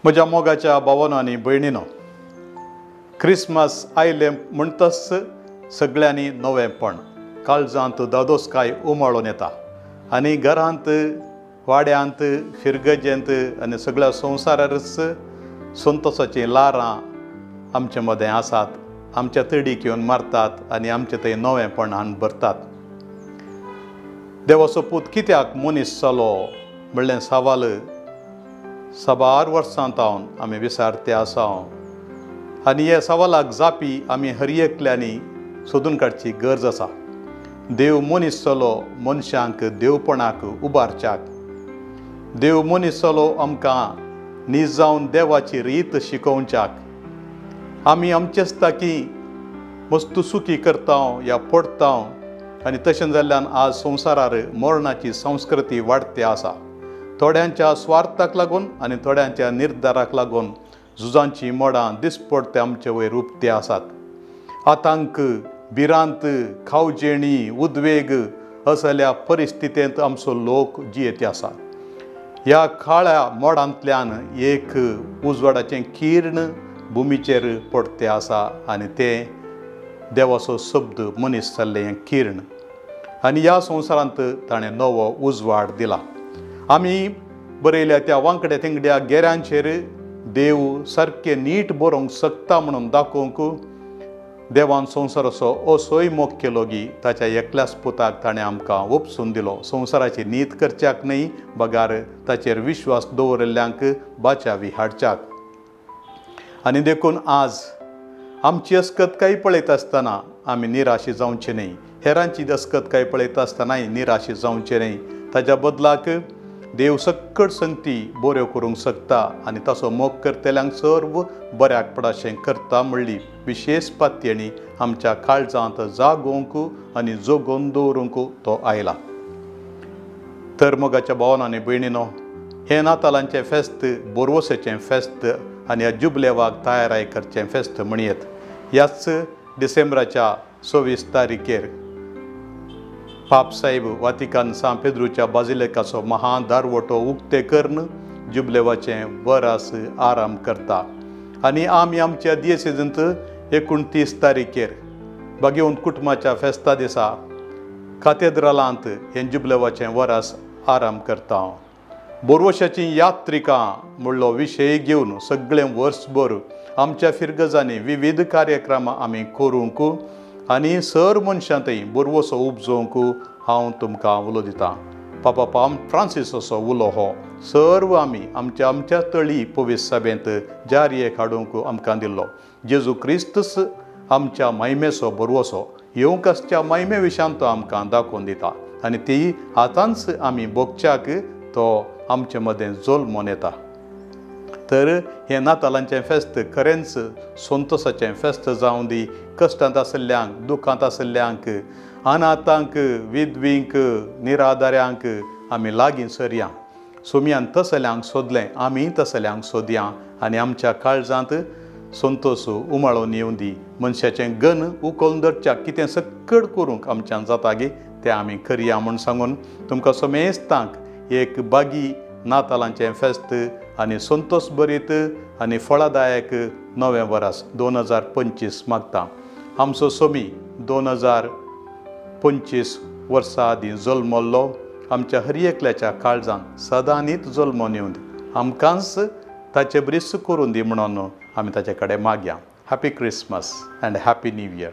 म्हज्या मोगाच्या भावानो आनी भयणीनो, क्रिसमस आयलें म्हणटच सगळ्यांनी नवेंपण, काळजांत दादोसकाय उमाळून येता आनी घरांत, वाड्यांत, फिरगजेंत आनी सगळ्या संवसारारच संतोसाचीं लारां आमचे मदें आसात, आमच्या तडीक येवन मारतात आनी आमचें थंय नवेंपणान भरतात. देवाचो पूत कित्याक मनीस जालो म्हणलें सवाल साबार वर्सां तावन आमी विसारते आसा आनी ह्या सवालाक जापी आमी हर एकल्यांनी सोदून काडची गरज आसा. देव मनीस जालो मनशांक देवपणाक उबारच्याक, देव मनीस जालो आमकां नीज जावन देवाची रीत शिकोवच्याक. आमी आमचेच ताकी मस्त सुखी करता या पडटा आनी तशें जाल्ल्यान आज संवसारार मरणाची संस्कृती वाडती आसा. थोड्यांच्या स्वार्थाक लागून आनी थोड्यांच्या निर्धाराक लागून झुजांचीं मोडां दिसपडते आमचे वयर उपती आसात. आतांक, भिरांत, खावजेणी, उद्वेग असल्या परिस्थितींत आमचो लोक जियेते आसा. ह्या काळ्या मोडांतल्यान एक उजवाडाचें किर्ण भुमीचेर पडते आसा आनी तें देवाचो शब्द मनीस जाल्लें हें किर्ण आनी ह्या संवसारांत ताणें नवो उजवाड दिला. आमी बरयल्या त्या वांकड्या थिंगड्या गेऱ्यांचेर देव सारकें नीट बरोवंक शकता म्हणून दाखोवंक देवान संवसाराचो असोय मोग केलो की ताच्या एकल्याच पुताक ताणें आमकां ओपसून दिलो. संवसाराची नीत करच्याक न्हय बगार ताचेर विश्वास दवरिल्ल्यांक बाचावी हाडच्याक. आनी देखून आज आमची अस्कतकाय पळयता आसतना आमी निराशी जावचे न्हय, हेरांची अस्कतकाय पळयता आसतनाय निराशी जावचे न्हय. ताच्या बदलाक देव सक्कड संगती बऱ्यो करूंक शकता आनी ताचो मोग करतल्यांक सर्व बऱ्याक पडाशें करता म्हणली विशेश पातयेणी आमच्या काळजांत जागोवंक आनी जोगोवन दवरूंक तो आयला. तर मोगाच्या भावान आनी भयणीनो, हें नातालांचें फेस्त बोरवोसेचें फेस्त आनी ह्या जुबलेवाक तयाराय करचें फेस्त म्हणयेत. ह्याच डिसेंबराच्या 26 तारखेर पापसाहेब वातिकान सांत पेद्रूच्या बाजिलेकाचो महान दारवटो उक्ते करून जुबलेवाचें वरास आराम करता आनी आमी आमच्या दियेसेजींत 29 तारखेर बागेवंत कुटुंबाच्या फेस्ता दिसा कातेद्रालांत हें जुबलेवाचें वरास आराम करता. बोरवशाचीं यात्रिकां म्हणलो विशय घेवन सगळें वर्सभर आमच्या फिरगजांनी विविध कार्यक्रमां आमी करूंक आनी सर मनशां थंय बोरवसो उपजोवंक हांव तुमकां उलो दितां. पापा पाम फ्रांसिसाचो उलो हो सर्व आमी आमच्या आमच्या तळी पवित्र सभेंत जारयेक हाडूंक आमकां दिल्लो. जेजू क्रिस्तूस आमच्या मायमेचो बोरवसो येवंक आसच्या मायमे विशांत तो आमकां दाखोवन दिता आनी ती आतांच आमी भोगच्याक तो आमचे मदें जल्मोन येता. तर हें नातालांचें फेस्त खरेंच संतोसाचें फेस्त जावं दी. कश्टांत आशिल्ल्यांक, दुखांत आशिल्ल्यांक, अनाथांक, विधवींक, निराधाऱ्यांक आमी लागीं सरया. सोमयान तसल्यांक सोदलें, आमी तसल्यांक सोदया आनी आमच्या काळजांत संतोस उमाळून येवं दी. मनशाचें गन उखलून धरच्याक कितें सक्कड करूंक आमच्यान जाता गी तें आमी करया म्हूण सांगून तुमकां समेस्तांक एक बागी नातालांचें फेस्त आनी संतोस भरीत आनी फळादायक नवें वरास 2025 मागता. आमचो सोमी 2025 वर्सां आदीं जल्मल्लो आमच्या हर एकल्याच्या काळजांत सदांनीच जल्मोन येवं दी. आमकांच ताचे ब्रिस करून दी म्हणून आमी ताचे कडेन मागया. Happy Christmas and happy new year.